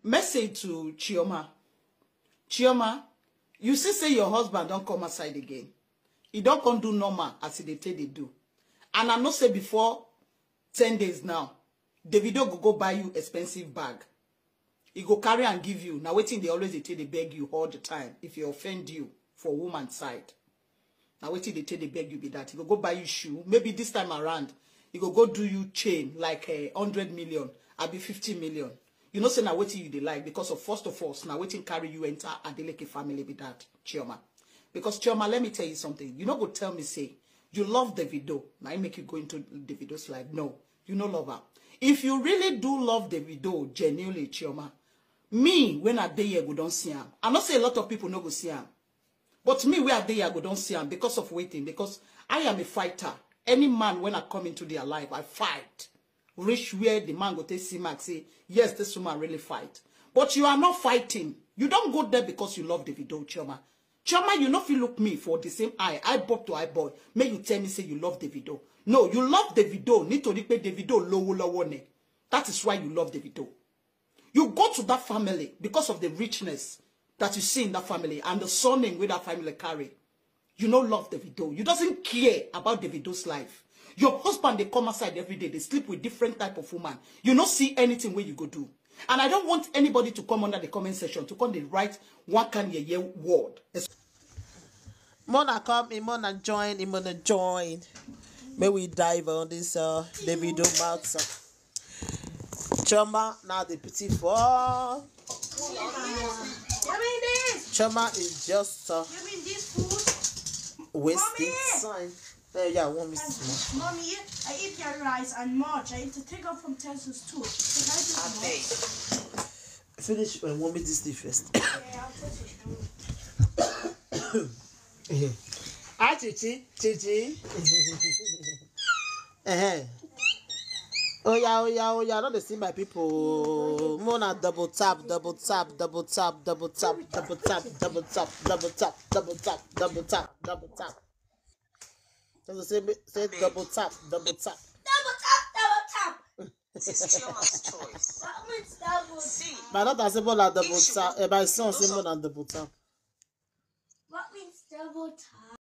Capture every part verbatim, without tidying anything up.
Message to Chioma. Chioma, you see say your husband don come outside again. He don come do normal as he dey take dey do. And I know say before ten days now, Davido go go buy you expensive bag. He go carry and give you. Na wetin dey always dey take dey beg you all the time. If he offend you for woman side, na wetin dey take dey beg you be that. He go go buy you shoe. Maybe this time around, he go go do you chain like a hundred million, abi fifty million. You know say na wetin you dey like because of, first of all, na wetin carry you enter Adeleke family be that, Chioma. Because Chioma, let me tell you something. You no go tell me say you love Davido. Na him make you go into Davido's life. No, you no love her. If you really do love Davido genuinely, Chioma, me, when I dey here, go don see am. I know say a lot of people no go see am. But me, where I dey here, go don see am because of waiting. Because I am a fighter. Any man, when I come into their life, I fight. Reach where the man go take see mark, say, "Yes, this woman really fight." But you are not fighting. You don't go there because you love Davido, Chioma. Chioma, you no fit look me for the same eye, eyeball to eyeball. May you tell me say you love Davido. No, you love Davido. Nítorí pé Davido lówó lọ́wọ́ ni. That is why you love Davido. You go to that family because of the richness that you see in that family and the surname wey that family carry. You no love Davido. You doesn't care about Davido's life. Your husband dey come outside every day, dey sleep with different type of woman. You no see anything wey you go do. And I don't want anybody to come under the comment section to come dey write one kind yeye word. Mona come in, Mona join, in Mona join. May we dive on this uh, Davido mouth. Chioma, now the pity for. Chioma is just uh, wasting time. Hey, yeah, I want me some. Mommy, I eat your rice and much. I eat to take up from utensils too. Can I do more? Finish and want me this thing first. Yeah, I'll take it. Hi, Chichi. Chichi. Eh. Oh yeah, oh yeah, oh yeah! I don't see my people. Mona double tap, double tap, double tap, double tap, double tap, double tap, double tap, double tap, double tap, double tap. Just say, say double tap, double tap. Double tap, double tap. This is Chioma's choice. That means double. See, My daughter say Mona double tap. Eh, my son say Mona double tap. That means double tap.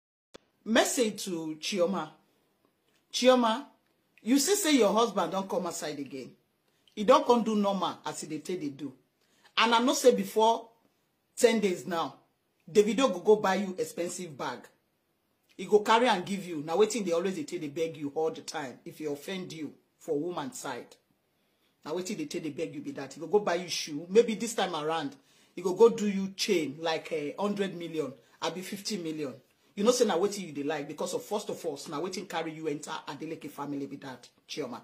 Message to Chioma. Chioma, you see say your husband don come outside again. He don come do normal as he dey take dey do. And I know say before ten days now, Davido go go buy you expensive bag. He go carry and give you. Na wetin dey always dey take dey beg you all the time if he offend you for woman side. Na wetin dey take dey beg you be that. He go go buy you shoe. Maybe this time around, he go go do you chain like a hundred million, abi fifty million. You know say na wetin you dey like because of, first of all, na wetin carry you enter Adeleke family be that, Chioma.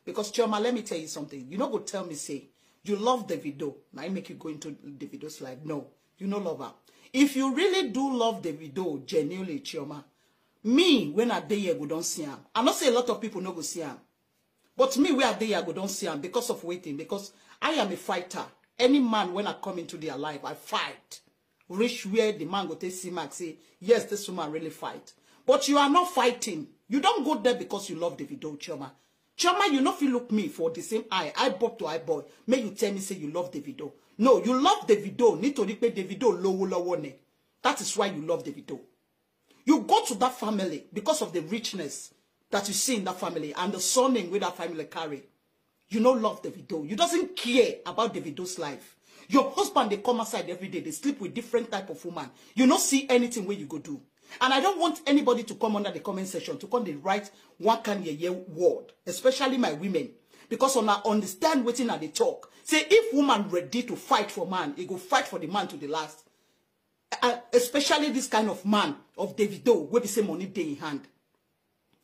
Because Chioma, let me tell you something. You no go tell me say you love Davido. Na him make you go into Davido's life. No, you no love her. If you really do love Davido genuinely, Chioma, me, when I dey here, go don see am. I know say a lot of people no go see am. But me, where I dey here, go don see am because of waiting. Because I am a fighter. Any man, when I come into their life, I fight. Reach where the man go take see mark, say, "Yes, this woman really fight." But you are not fighting. You don't go there because you love Davido, Chioma. Chioma, you no fit look me for the same eye, eyeball to eyeball. May you tell me say you love Davido. No, you love Davido. Nítorí pé Davido lówó lọ́wọ́ ni. That is why you love Davido. You go to that family because of the richness that you see in that family and the surname wey that family carry. You no love Davido. You doesn't care about Davido's life. Your husband dey come outside every day, dey sleep with different type of woman. You no see anything wey you go do. And I don't want anybody to come under the comment section to come dey write one kind yeye word, especially my women. Because una understand wetin I dey talk. Say if woman ready to fight for man, he go fight for the man to the last. Uh, especially this kind of man of Davido, wey be say money dey in hand.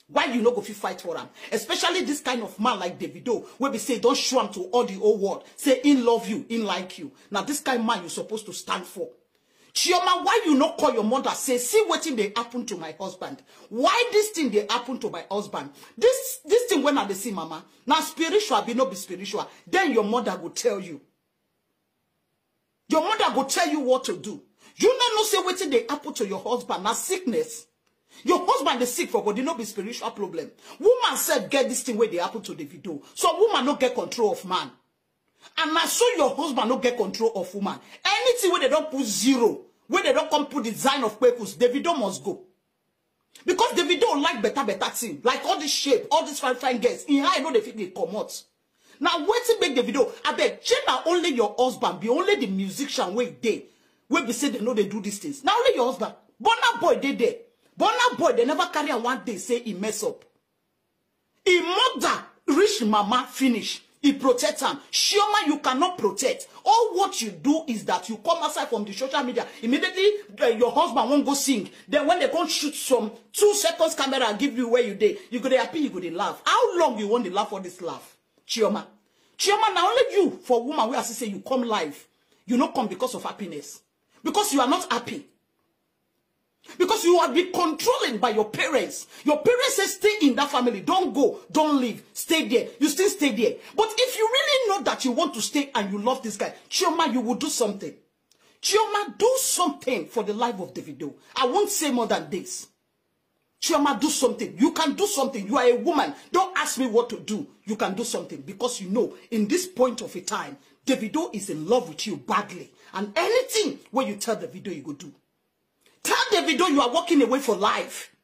Why you no go fit fight for am? Especially this kind of man like Davido, wey be say don show am to all the whole world. Say he love you, he like you. Now this kind man you supposed to stand for. Chioma, why you no call your mother? Say, "See wetin dey happen to my husband. Why this thing dey happen to my husband? This this thing when I dey see, mama, na spiritual be no be spiritual." Then your mother go tell you. Your mother go tell you what to do. You no know say wetin dey happen to your husband na sickness. Your husband dey sick for body, no be spiritual problem. Woman sef get this thing wey dey happen to Davido. So woman no get control of man. And na so your husband no get control of woman. Anything wey dem don put zero, wey dem don come put the design of kpekus, Davido must go. Because Davido like better, better thing. Like all this shape, all these fine, fine girls. In high, no, they fit dey comot. Now, wetin make Davido? Abeg, shey na only your husband, be only the musician wey dey, wey be say dem no dey do these things. Na only your husband. Burna Boy dey there. Burna Boy, they never carry am one day say he mess up. He mother reach mama finish. He protect am. Chioma, you cannot protect. All what you do is that you come outside from the social media. Immediately, uh, your husband won't go sing. Then when they come shoot some two seconds camera and give you where you dey, you go dey happy, you go dey laugh. How long you want to laugh for this laugh? Chioma. Chioma, na only you for woman wey I see say you come live. You no come because of happiness. Because you are not happy. Because you have been controlling by your parents. Your parents say, "Stay in that family. Don't go. Don't leave. Stay there." You still stay there. But if you really know that you want to stay and you love this guy, Chioma, you will do something. Chioma, do something for the life of Davido. I won't say more than this. Chioma, do something. You can do something. You are a woman. Don't ask me what to do. You can do something because you know in this point of a time, Davido is in love with you badly. And anything wey you tell Davido, you go do. Tell Davido you are walking away for life.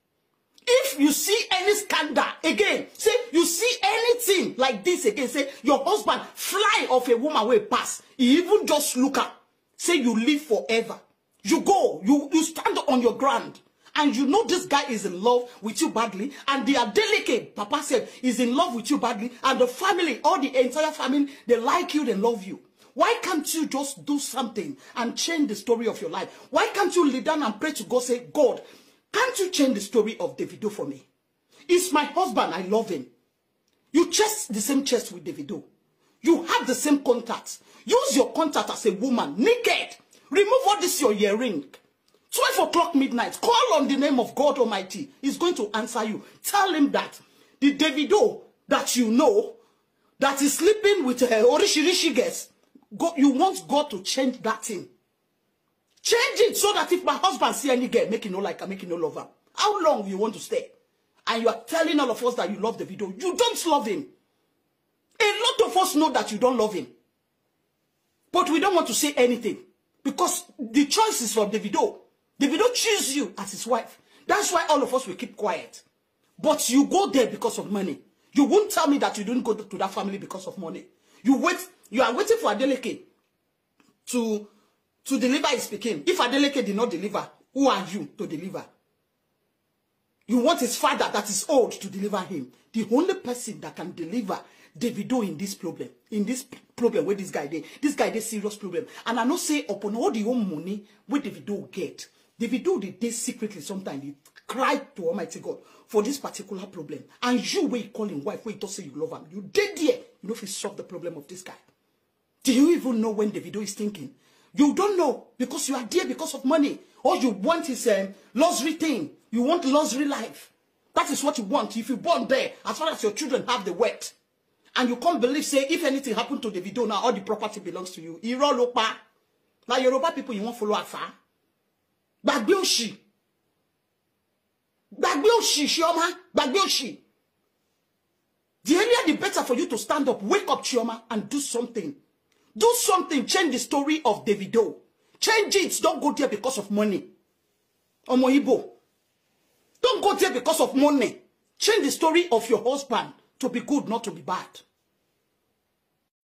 If you see any scandal again, say you see anything like this again, say your husband fly off a woman wey pass, he even just look up, say you live forever. You go, you, you stand on your ground. And you know this guy is in love with you badly, and the Adeleke, Papa said, is in love with you badly, and the family, all the entire family, they like you, they love you. Why can't you just do something and change the story of your life? Why can't you lay down and pray to God, say, "God, can't you change the story of Davido for me? He's my husband, I love him." You chest the same chest with Davido. You have the same contacts. Use your contact as a woman, naked. Remove all this your earring. Twelve o'clock midnight, call on the name of God Almighty. He's going to answer you. Tell him that the Davido that you know that is sleeping with, uh, orishirishi girls, go, you want God to change that thing. Change it so that if my husband see any girl, make him no like her, make him no love her. How long you want to stay? And you are telling all of us that you love Davido. You don't love him. A lot of us know that you don't love him. But we don't want to say anything because the choice is from Davido. Davido choose you as his wife. That's why all of us will keep quiet. But you go there because of money. You won't tell me that you didn't go to that family because of money. You wait. You are waiting for Adeleke to, to deliver his pikin. If Adeleke did not deliver, who are you to deliver? You want his father that is old to deliver him. The only person that can deliver Davido in this problem, in this problem where this guy dey, this guy dey serious problem. And I know say upon all the own money where Davido get, Davido dey dey secretly sometimes he cry to Almighty God for this particular problem. And you, wey you call him wife, wey you talk say you love him, you dey there, you no fit solve the problem of this guy. Do you even know when Davido is thinking? You don't know because you are there because of money. All you want is a luxury thing. You want luxury life. That is what you want. If you born there, as far as your children have the wet, and you can't believe say if anything happened to Davido now, all the property belongs to you. Irọ́ ló pa. Now Yoruba people, you won't follow afar. Gbàgbé òṣì. Gbàgbé òṣì, Chioma. Gbàgbé òṣì. The earlier the better for you to stand up. Wake up, Chioma, and do something. Do something. Change the story of Davido. Change it. Don't go there because of money. Omo Igbo. Don't go there because of money. Change the story of your husband to be good, not to be bad.